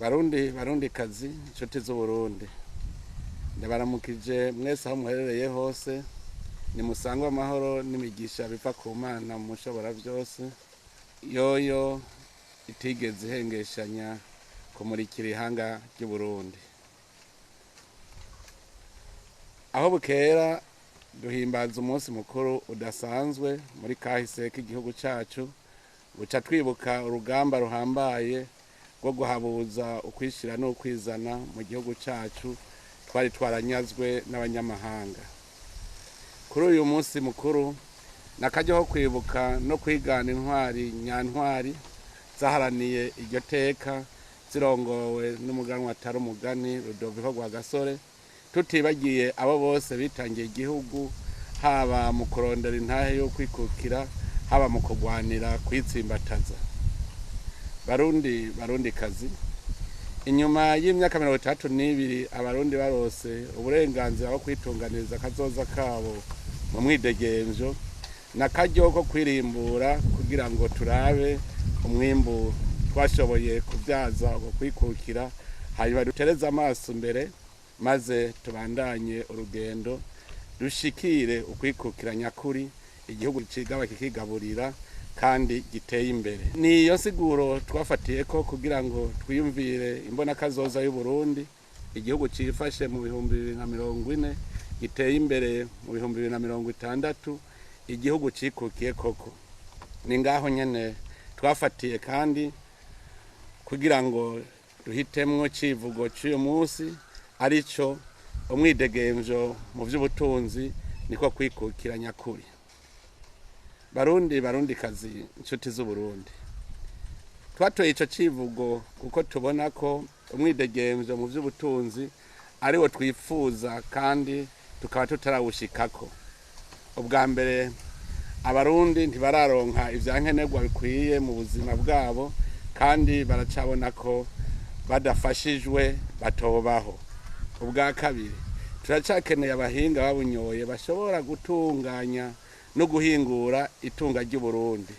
Barundi, Barundikazi, inshuti z'Uburundi, ndabaramukije mwese aho muherereye hose. Nimusangwe amahoro n'imigisha biva ku Mana mushobora byose, yoyo itigeze ihengeshanya kumurikira ihanga ry'Uburundi. Aho bukera duhimbaza umunsi mukuru udasanzwe muri kahise k'igihugu cacu, buca twibuka urugamba ruhambaye rwo guhabuza ukwishira n'ukwizana mu gihugu cacu twari twaranyazwe n'abanyamahanga. Kuri uyu munsi mukuru nakaryo ko kwibuka no kwigana intwari nyantwari zaharaniye iryo teka, zirongowe n'umuganwa atari umugani Rudoviko Rwagasore, tutibagiye abo bose bitangiye igihugu, haba mu kurondera intahe yo kwikukira, haba mu kurwanira kwitsimbataza. Barundi, Barundikazi, inyuma y'imyaka 32 Abarundi barose uburenganzira bwo kwitunganiriza akazoza kabo mu mwidegemvyo, nakaryo ko kwirimbura kugira ngo turabe umwimbu twashoboye kubyaza uko kwikukira, hanyuma dutereze amaso imbere maze tubandanye urugendo dushikire ukwikukira nyakuri, igihugu cigaba kikigaburira kandi giteye imbere. Niyo siguro twafatiye ko kugira ngo twiyumvire imbonakazoza y'Uburundi, igihugu cifashe mu 2040, giteye imbere mu 2060, igihugu cikukiye koko. Ni ngaho nyene twafatiye kandi kugira ngo duhitemwo civugo c'uyu munsi, arico umwidegemvyo mu vy'ubutunzi niko kwikukira nyakuri. Barundi, Barundikazi, inshuti z'Uburundi, twatoye ico civugo kuko tubona ko umwidegemvyo mu vy'ubutunzi ariwo twifuza kandi tukaba tutarawushikako. Ubwa mbere, Abarundi ntibararonka ivyankenerwa bikwiye mu buzima bwabo, kandi baracabona ko badafashijwe batobaho. Ubwa kabiri, turacakeneye abahinga babunyoye bashobora gutunganya no guhingura itunga ry'Uburundi.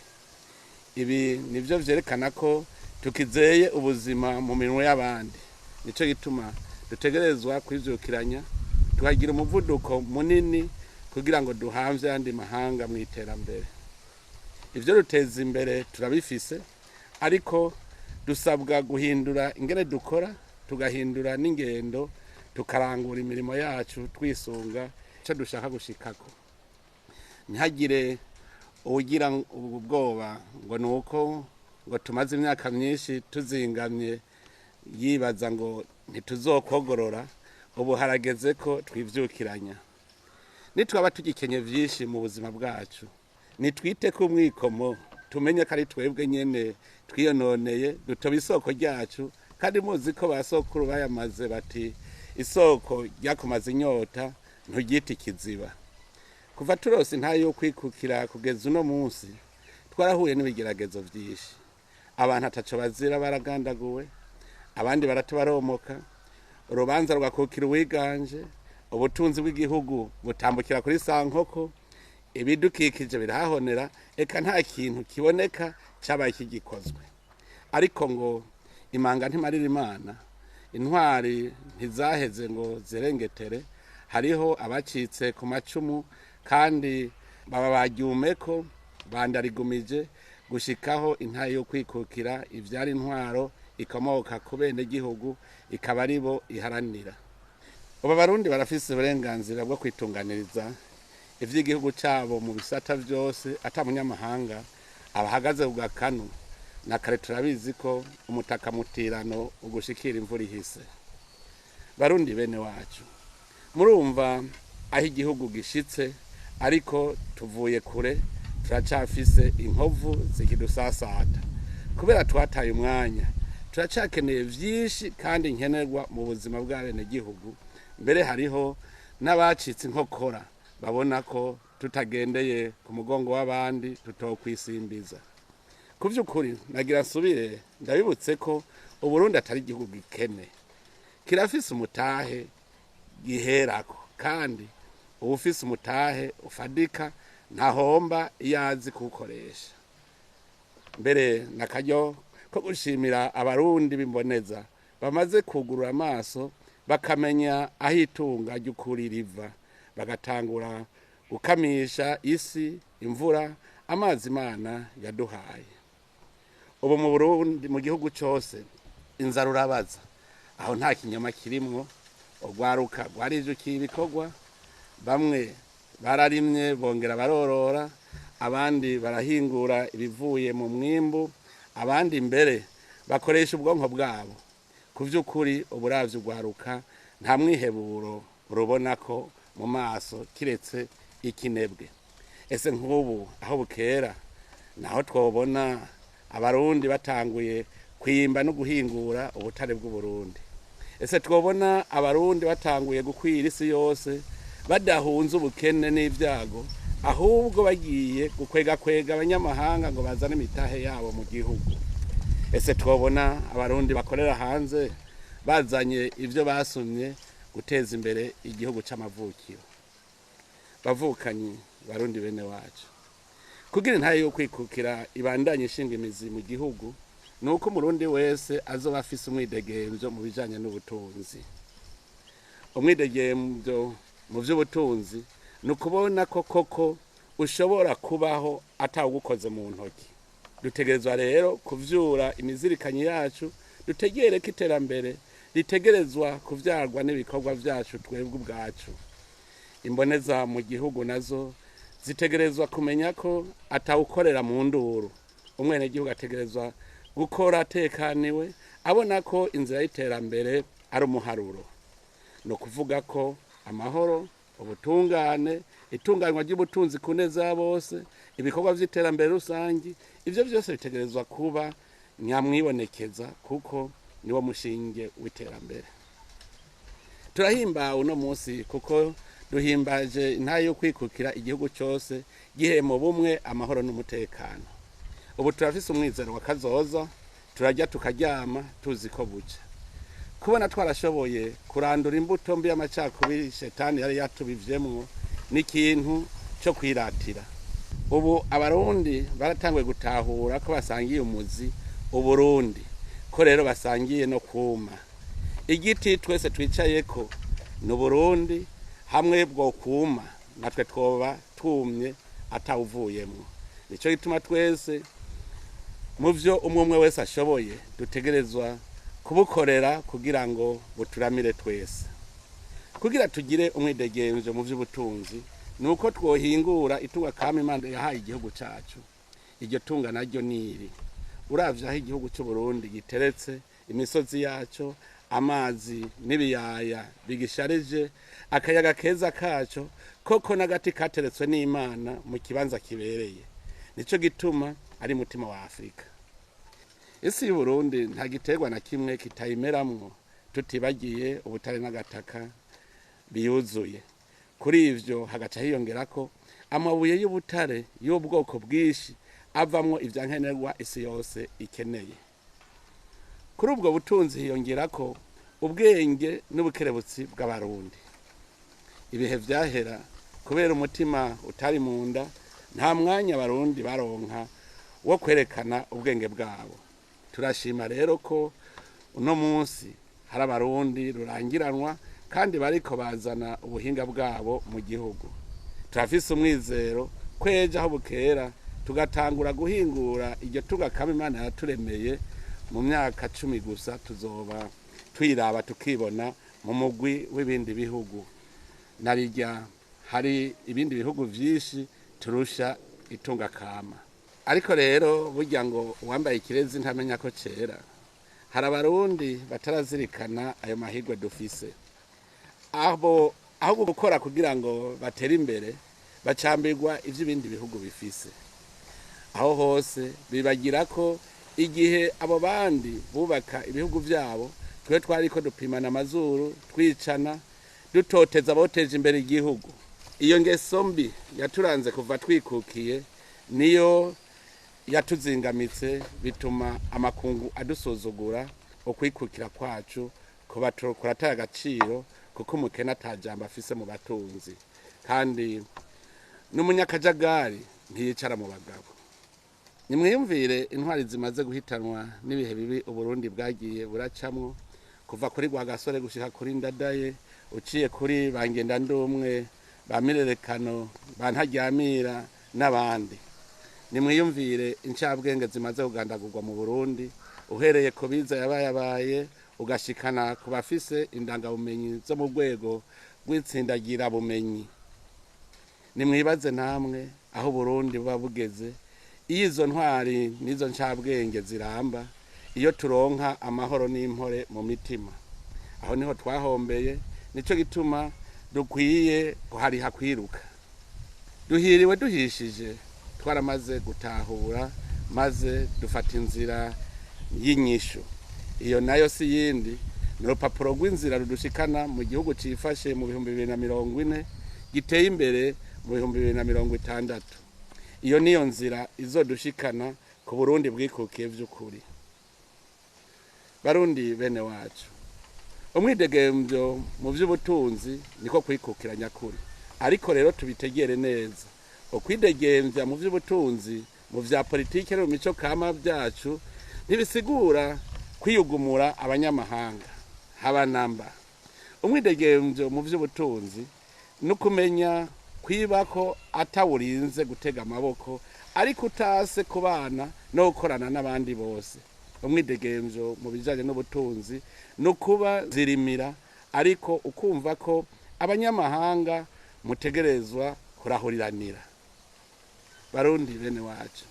Ibi nivyo vyerekana ko tukizeye ubuzima mu minwe y'abandi. Nico gituma dutegerezwa kwivyukiranya, tukagira umuvuduko munini kugira ngo duhamvye ayandi mahanga mu iterambere. Ivyo ruteza imbere turabifise, ariko dusabwa guhindura ingene dukora, tugahindura n'ingendo, tukarangura imirimo yacu twisunga ico dushaka gushikako. Ntihagire uwugira ubwoba ngo nuko ngo tumaze imyaka myinshi tuzingamye, yibaza ngo ntituzokogorora. Ubu harageze ko twivyukiranya. Nitwaba tugikenye vyinshi mu buzima bwacu, nitwite ku mwikomo, tumenye ko ari twebwe nyene twiyononeye, dutoba isoko ryacu. Kandi muzi ko ba sokuru bayamaze bati: "Isoko ryakumaze inyota nturyite ikiziba." Kuva turose intahe yo kwikukira kugeza uno munsi, twarahuye n'ibigeragezo vyinshi. Abantu ataco bazira baragandaguwe, abandi barata baromoka, urubanza rugakukira uwiganje, ubutunzi bw'igihugu butambukira kuri sankoko, ibidukikije birahahonera, eka nta kintu kiboneka cabaye kigikozwe. Ariko ngo imanga ntimarira Imana, intwari ntizaheze ngo zirengetere. Hariho abacitse ku macumu kandi baba baryumeko bandarigumije gushikaho intahe yo kwikukira ivyara intwaro ikomoka ku benegihugu, ikaba aribo iharanira. Ubu Abarundi barafise uburenganzira bwo kwitunganiriza ivy'igihugu cabo mu bisata vyose, ata munyamahanga abahagaze ku gakanu. Na kare turabizi ko umutaka mutirano ugushikira imvura ihise. Barundi bene wacu, murumva aho igihugu gishitse, ariko tuvuye kure, turacafise inkovu zikidusasata kubera twataye umwanya. Turacakeneye vyinshi kandi nkenerwa mu buzima bw'abenegihugu. Mbere hariho n'abacitse inkokora babona ko tutagendeye ku mugongo w'abandi tutokwisimbiza. Ku vy'ukuri, nagira nsubire ndabibutse ko Uburundi atari igihugu gikene, kirafise umutahe giherako, kandi uwufise umutahe ufadika ntahomba iyo azi kuwukoresha. Mbere nakaryo ko gushimira Abarundi b'imboneza bamaze kugurura amaso bakamenya aho itunga ry'ukuri riva, bagatangura gukamisha isi, imvura, amazi Imana yaduhaye. Ubu mu Burundi, mu gihugu cose, inzara urabaza, aho nta kinyoma kirimwo. Urwaruka rwarijukiye ibikorwa, bamwe bararimye bongera barorora, abandi barahingura ibivuye mu mwimbu, abandi mbere bakoresha ubwonko bwabo. Ku vy'ukuri uburavyi urwaruka nta mwiheburo urubona ko mu maso kiretse ikinebwe. Ese nk'ubu aho bukera naho twobona Abarundi batanguye kwimba no guhingura ubutare bw'Uburundi? Ese twobona Abarundi batanguye gukwira isi yose badahunze ubukene n'ibyago, ahubwo bagiye gukwegakwega abanyamahanga ngo bazane imitahe yabo mu gihugu? Ese twobona Abarundi bakorera hanze bazanye ivyo basumye guteza imbere igihugu c'amavukiro? Bavukanyi Barundi bene wacu, kugira intahe yo kwikukira ibandanye ishinga imizi mu gihugu, nuko Umurundi wese azoba afise umwidegemvyo mu bijanye n'ubutunzi. Umwidegemvyo mu vy'ubutunzi ni ukubona ko koko ushobora kubaho atawugukoze mu ntoki. Dutegerezwa rero kuvyura imizirikanyi yacu, dutegere ko iterambere ritegerezwa kuvyarwa n'ibikorwa vyacu twebwe ubwacu. Imboneza mu gihugu nazo zitegerezwa kumenya ko atawukorera mu nduru. Umwenegihugu ategerezwa gukora atekaniwe, abona ko inzira y'iterambere ari umuharuro. Ni ukuvuga ko amahoro, ubutungane, itunganywa ry'ubutunzi ku neza ya bose, ibikorwa vy'iterambere rusangi, ivyo vyose bitegerezwa kuba nyamwibonekeza, kuko niwo mushinge w'iterambere. Turahimbawe uno munsi kuko duhimbaje intahe yo kwikukira igihugu cose gihe mu bumwe, amahoro n'umutekano. Ubu turafise umwizero wa kazoza, turarya tukaryama tuzi ko buca. Kubona twarashoboye kurandura imbuto mbi y'amacakubiri shetani yari yatubivyemwo ni ikintu co kwiratira. Ubu Abarundi baratanguye gutahura ko basangiye umuzi Uburundi, ko rero basangiye no kuma. Igiti twese twicayeko ni Uburundi, hamwe bwo kuma natwe twoba tumye atawuvuyemwo. Nico gituma twese mu vyo umwe umwe wese ashoboye dutegerezwa kubukorera kugira ngo buturamire twese. Kugira tugire umwidegemvyo mu vy'ubutunzi nuko twohingura itunga kama Imana yahaye igihugu cacu. Iryo tunga naryo niri. Uravye aho igihugu c'u Burundi giteretse, imisozi yaco, amazi n'ibiyaya bigisharije, akayaga keza kaco, koko n'agati kateretswe n'Imana mu kibanza kibereye. Nico gituma ari mutima wa Afrika. Isi y'Uburundi nta giterwa na kimwe kitayimeramwo, tutibagiye ubutare n'agataka biyuzuye. Kuri ivyo hagaca hiyongerako amabuye y'ubutare y'ubwoko bwinshi avamwo ivyankenerwa isi yose ikeneye. Kuri ubwo butunzi hiyongerako ubwenge n'ubukerebutsi bw'Abarundi. Ibihe vyahera kubera umutima utari munda, nta mwanya Abarundi baronka wo kwerekana ubwenge bwabo. Turashima rero ko uno munsi hari Abarundi rurangiranwa kandi bariko bazana ubuhinga bwabo mu gihugu. Turafise umwizero kweja aho bukera tugatangura guhingura iryo tunga kama Imana yaturemeye. Mu myaka 10 gusa tuzoba twiraba tukibona mu mugwi w'ibindi bihugu. Narirya hari ibindi bihugu vyinshi turusha itunga kama. Ariko rero burya ngo uwambaye ikirezi ntamenya ko cera. Hari Abarundi batarazirikana ayo mahirwe dufise. Abo aho gukora kugira ngo batere imbere bacambirwa ivy'ibindi bihugu bifise. Aho hose bibagira ko igihe abo bandi bubaka ibihugu vyabo, twe twariko dupimana amazuru, twicana, dutoteza aboteje imbere igihugu. Iyo ngeso mbi yaturanze kuva twikukiye niyo yatuzingamitse, bituma amakungu adusuzugura. Ukwikukira kwacu kuba kurataye agaciro, kuko umukene atajambo afise mu batunzi, kandi n'umunyakajagari ntiyicara mu bagabo. Nimwiyumvire intwari zimaze guhitanwa n'ibihe bibi Uburundi bwagiye buracamwo, Kuva kuri Rwagasore gushika kuri Ndadaye, uciye kuri Bangenda Ndumwe, ba Mirerekano, ba Ntaryamira n'abandi. Nimwiyumvire incabwenge zimaze kugandagurwa mu Burundi, uhereye ku biza yabayabaye ugashikana ku bafise indangabumenyi zo mu rwego rw'itsindagirabumenyi. Nimwibaze namwe aho Burundi buba bugeze iyo izo ntwari n'izo ncabwenge ziramba, iyo turonka amahoro n'impore mu mitima. Aho niho twahombeye, nico gituma dukwiye kuhariha kwiruka. Duhiriwe duhishije, twaramaze gutahura maze dufata inzira y'inyishu. Iyo nayo si yindi, ni urupapuro rw'inzira rudushikana mu gihugu cifashe mu 2040, giteye imbere mu 2060. Iyo niyo nzira izodushikana ku Burundi bwikukiye vy'ukuri. Barundi bene wacu, umwidegemvyo mu vy'ubutunzi niko kwikukira nyakuri. Ariko rero tubitegere neza, ukwidegemvya mu vy'ubutunzi, mu vya politike no mu mico kama vyacu ntibisigura kwiyugumura abanyamahanga haba namba. Umwidegemvyo mu vy'ubutunzi no kumenya kwibako atawurinze gutega amaboko, ariko utase kubana no gukorana n'abandi bose. Umwidegemvyo mu bijanye n'ubutunzi no kuba zirimira, ariko ukumva ko abanyamahanga mutegerezwa kurahuriranira. Barundi bene wacu,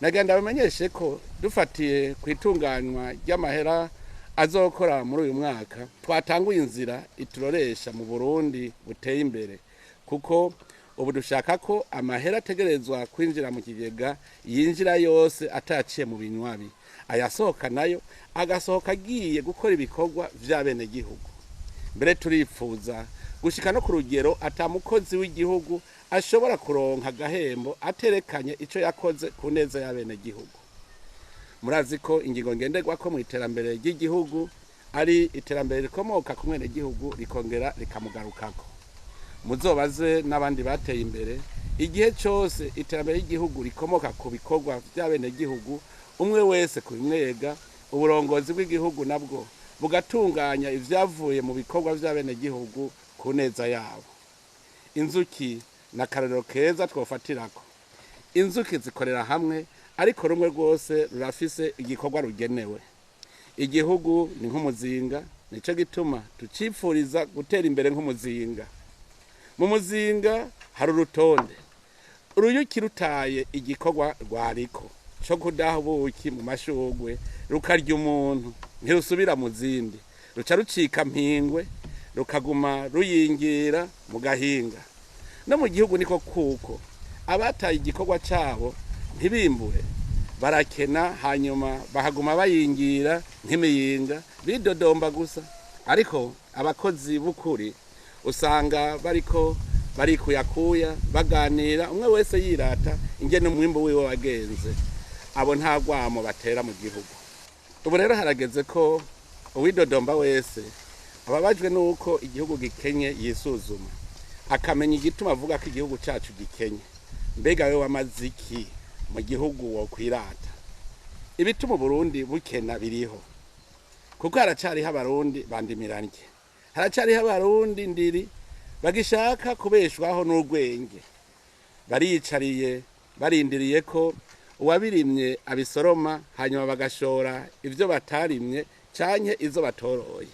nagenda bamenyeshe ko dufatiye kwitunganywa ry'amahera azokora muri uyu mwaka, twatanguye inzira ituroresha mu Burundi buteye imbere, kuko ubu dushaka ko amahera ategerezwa kwinjira mu kigega yinjira yose ataciye mu binywabi, ayasohoka nayo agasohoka agiye gukora ibikorwa vy'abenegihugu. Mbere turipfuza gushika no ku rugero atamukozi w'igihugu ashobora kuronka agahembo aterekanye ico yakoze ku neza y'abenegihugu. Murazi ko ingingo ngenderwako mu iterambere ry'igihugu ari iterambere rikomoka ku mwenegihugu rikongera rikamugarukako. Muzobaze n'abandi bateye imbere, igihe cose iterambere ry'igihugu rikomoka ku bikorwa vy'abenegihugu, umwe wese kubimwega, uburongozi bw'igihugu nabwo bugatunganya ivyavuye mu bikorwa vy'abenegihugu ku neza yabo. Inzuki na karorero keza twofatirako. Inzuki zikorera hamwe, ariko rumwe rwose rurafise igikorwa rugenewe. Igihugu ni nk'umuzinga, nico gituma tucipfuriza gutera imbere nk'umuzinga. Mu muzinga hari urutonde. Uruyuki rutaye igikorwa rwariko co kudaha ubuki mu mashurwe, rukarya umuntu ntirusubira mu zindi, ruca rucika mpingwe, rukaguma ruyingira mu gahinga. No mu gihugu niko kuko abataye igikorwa cabo ntibimbure, barakena, hanyuma bahaguma bayingira nk'imiyinga, bidodomba gusa. Ariko abakozi b'ukuri usanga bariko barikuyakuya, baganira, umwe wese yirata ingene umwimbu wiwe wagenze. Abo nta rwamo batera mu gihugu. Ubu rero harageze ko uwidodomba wese ababajwe nuko igihugu gikenye yisuzuma, akamenya igituma avuga ko igihugu cacu gikenye. Mbega wewe wamaze iki mu gihugu wokwirata? Ibituma Burundi bukena biriho, kuko haracariho Abarundi bandimiranye, haracariho Abarundi ndiri bagishaka kubeshwaho n'urwenge, bariyicariye barindiriye ko uwabirimye abisoroma, hanyuma bagashora ivyo batarimye canke izo batoroye.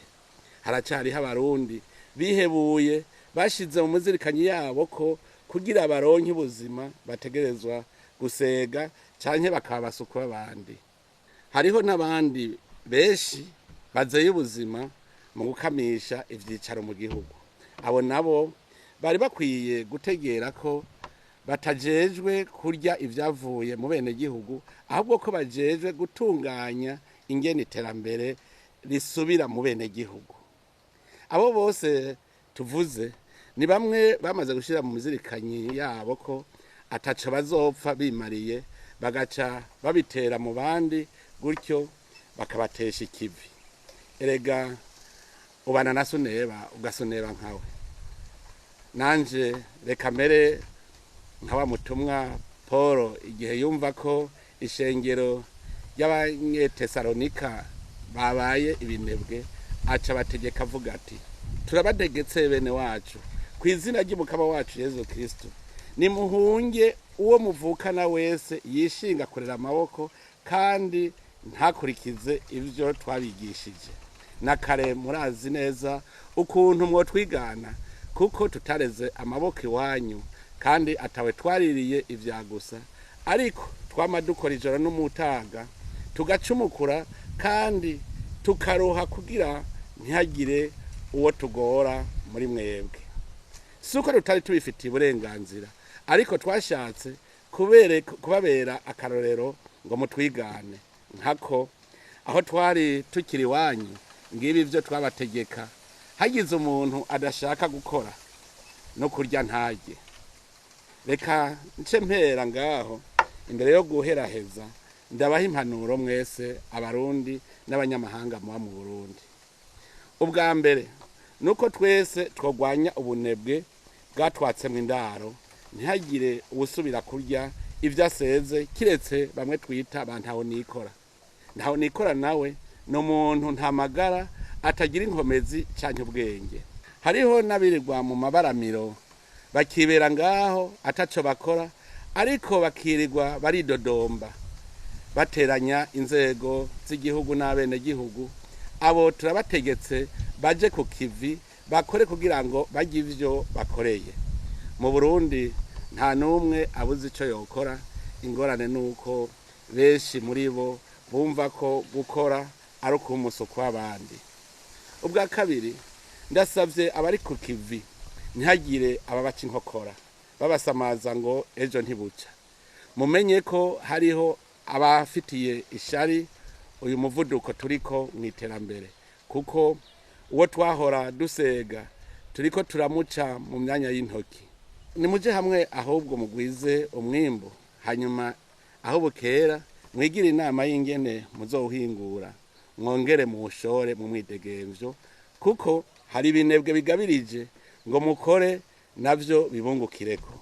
Haracariho Abarundi bihebuye, bashize mu muzirikanyi yabo ko kugira baronke ubuzima bategerezwa gusega canke bakaba basuku b'abandi. Hariho n'abandi benshi bazeye ubuzima mu gukamisha ivyicaro mu gihugu. Abo nabo bari bakwiye gutegera ko batajejwe kurya ivyavuye mu bene gihugu, ahubwo ko bajejwe gutunganya ingene iterambere risubira mu bene gihugu. Abo bose tuvuze ni bamwe bamaze gushira mu muzirikanyi yabo ko ataco bazopfa bimariye, bagaca babitera mu bandi, gutyo bakabatesha ikivi. Erega ubana na suneba ugasuneba nkawe. Nanje reka mere nka wa mutumwa Paul igihe yumva ko ishengero ry'Abanyetesalonika babaye ibinebwe, Aca bategeka avuga ati: "Turabategetse bene wacu ku izina ry'umukama wacu Yezu Kristo, nimuhunge uwo muvukana wese yishinga kurera amaboko kandi ntakurikize ibyo twabigishije. Na kare murazi neza ukuntu mwotwigana, kuko tutareze amaboko iwanyu kandi atawe twaririye ibya gusa, ariko twama dukora ijoro n'umutaga, tugacumukura kandi tukaruha kugira ntihagire uwo tugora muri mwebwe. Si uko tutari tubifitiye uburenganzira, ariko twashatse kubabera akarorero ngo mutwigane. Nkako aho twari tukiri iwanyu, ngibi ibyo twabategeka: hagize umuntu adashaka gukora, no kurya ntarye." Reka nce mpera ngaho. Imbere yo guheraheza, ndabaha impanuro mwese Abarundi n'abanyamahanga muba mu Burundi. Ubwa mbere nuko twese twogwanya ubunebwe bwatwatsemo indaro, ntihagire uwusubira kurya ibyo aseze kiretse bamwe twita ba ntaho nikora. Ntaho nikora nawe ni umuntu nta magara, atagira inkomezi canke ubwenge. Hariho n'abirirwa mu mabaramiro bakibera ngaho ataco bakora, ariko bakirirwa baridodomba bateranya inzego z'igihugu n'abenegihugu. Abo turabategetse baje ku kivi, bakore kugira ngo barye ivyo bakoreye. Mu Burundi nta n'umwe abuze ico yokora. Ingorane nuko benshi muri bo bumva ko gukora ari ukumusuku w'abandi. Ubwa kabiri, ndasavye abari ku kivi ntihagire ababaca inkokora babasamaza ngo ejo ntibuca. Mumenye ko hariho abafitiye ishari uyu muvuduko turiko mu iterambere, kuko uwo twahora dusega turiko turamuca mu myanya y'intoki. Nimuje hamwe ahubwo mugwize umwimbu, hanyuma aho bukera mwigire inama y'ingene muzowuhingura, mwongere muwushore mu mwidegemvyo, kuko hari ibinebwe bigabirije ngo mukore navyo bibungukireko.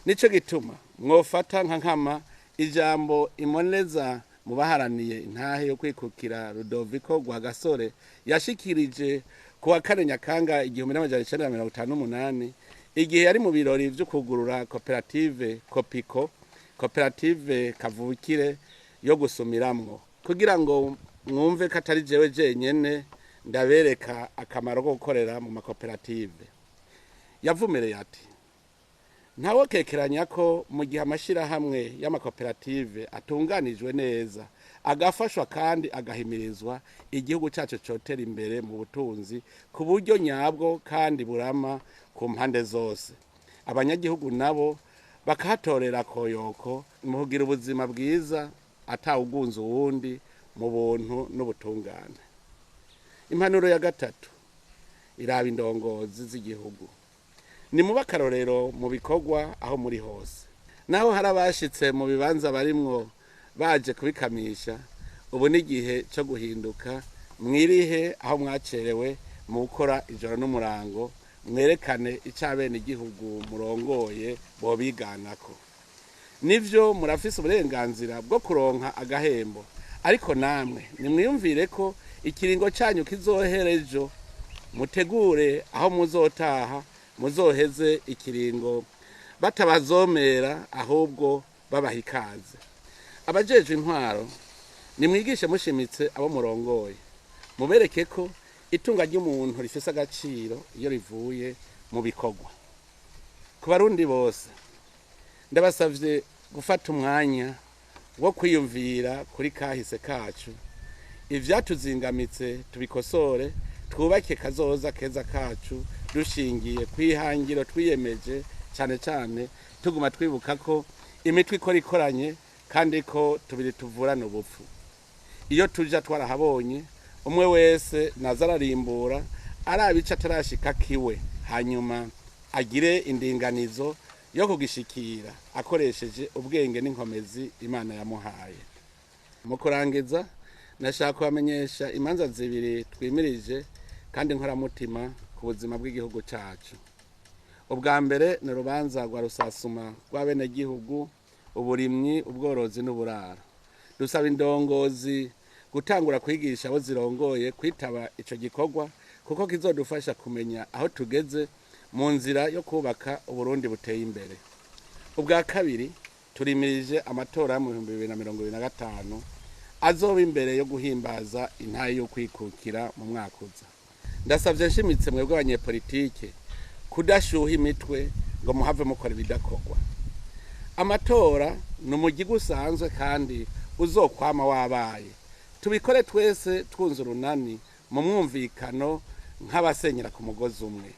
Nico gituma mwofata nka nkama ijambo imoneza mu baharaniye intahe yo kwikukira Rudoviko Rwagasore yashikirije ku wa 4 Nyakanga 1958, igihe yari mu birori vyo kugurura koperative Kopiko, koperative kavukire yo gusumiramwo. Kugira ngo mwumve ko atari jewe jenyene, ndabereka akamaro ko gukorera mu makoperative. Yavumereye ati: "Ntawokekeranya ko mu gihe amashirahamwe y'amakoperative atunganijwe neza, agafashwa kandi agahimirizwa, igihugu cyacu cotera imbere mu butunzi ku buryo nyabwo kandi burama ku mpande zose, abanyagihugu nabo bakahatorera koyoko mu kugira ubuzima bwiza atawugunza uwundi, mu buntu n'ubutungane." Impanuro ya gatatu iraba indongozi z'igihugu. Ni akarorero mu bikorwa aho muri hose. Naho hari abashitse mu bibanza barimwo baje kubikamisha, ubu n'igihe cyo guhinduka. Mwirihe aho mwacerewe mu gukora ijoro n'umurango, mwerekane icyo abenegihugu murongoye bobiganako. Nivyo, murafise uburenganzira bwo kuronka agahembo, ariko namwe nimwiyumvire ko ikiringo cyanyu kizohera ejo. Mutegure aho muzotaha, muzoheze ikiringo batabazomera, ahubwo babaha ikaze. Abajejwe intwaro, nimwigishe mushimitse abo murongoye, mubereke ko itunga ry'umuntu rifise agaciro iyo rivuye mu bikorwa. Ku Barundi bose, ndabasavye gufata umwanya wo kwiyumvira kuri kahise kacu, ivyatuzingamitse tubikosore, twubake kazoza keza kacu dushingiye kwihangiro twiyemeje, cyane cyane tuguma twibuka ko imitwe ikora ikoranye kandi ko tubiri tuvurana ubupfu. Iyo tuja twarahabonye. Umwe wese naza ararimbura araba ico atarashika kiwe, hanyuma agire indinganizo yo kugishikira akoresheje ubwenge n'inkomezi Imana yamuhaye. Mu kurangiza, nashaka kubamenyesha imanza zibiri twimirije kandi nkoramutima ku buzima bw'igihugu cacu. Ubwa mbere ni urubanza rwa rusasuma rw'abenegihugu, uburimyi, ubworozi n'uburaro. Dusaba indongozi Gutangura kwigisha abo zirongoye kwitaba ico gikorwa, kuko kizodufasha kumenya aho tugeze mu nzira yo kubaka Uburundi buteye imbere. Ubwa kabiri, turimirije amatora mu 2025 azoba imbere yo guhimbaza intahe yo kwikukira mu mwaka uza. Ndasavye nshimitse mwebwe abanyepolitike kudashuha imitwe ngo muhave mukora ibidakorwa. Amatora ni umugigwa usanzwe kandi uzokwama wabaye. Tubikore twese twunze urunani mu mwumvikano nk'abasenyera ku mugozi umwe.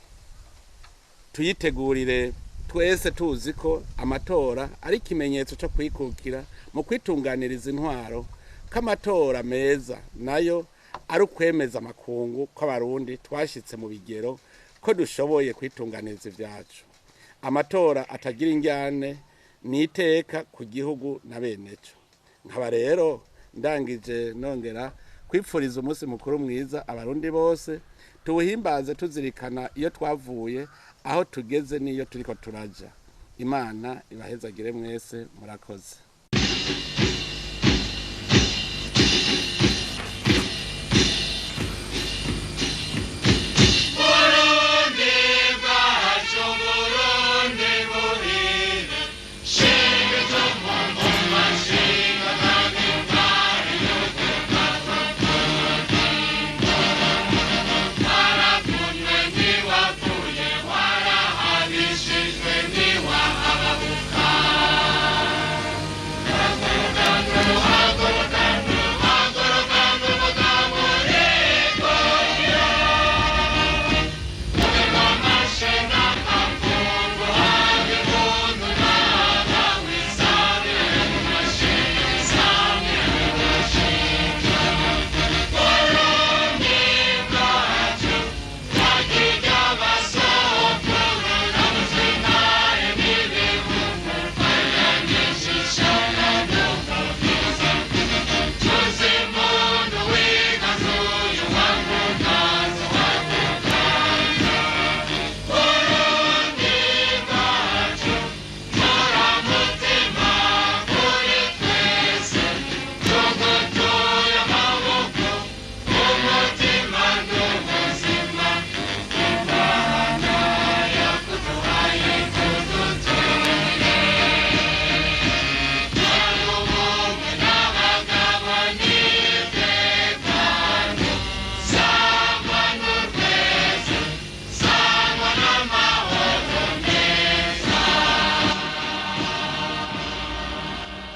Tuyitegurire twese tuzi ko amatora ari ikimenyetso cyo kwikukira mu kwitunganiriza intwaro, ko amatora meza nayo ari ukwemeza amakungu ko Abarundi twashitse mu bigero ko dushoboye kwitunganiriza ivyacu. Amatora atagira injyane ni iteka ku gihugu na beneco. Nkaba rero ndangije nongera kwipfuriza umunsi mukuru mwiza Abarundi bose. Tuwuhimbaze tuzirikana iyo twavuye, aho tugeze n'iyo turiko turaja. Imana ibahezagire mwese. Murakoze.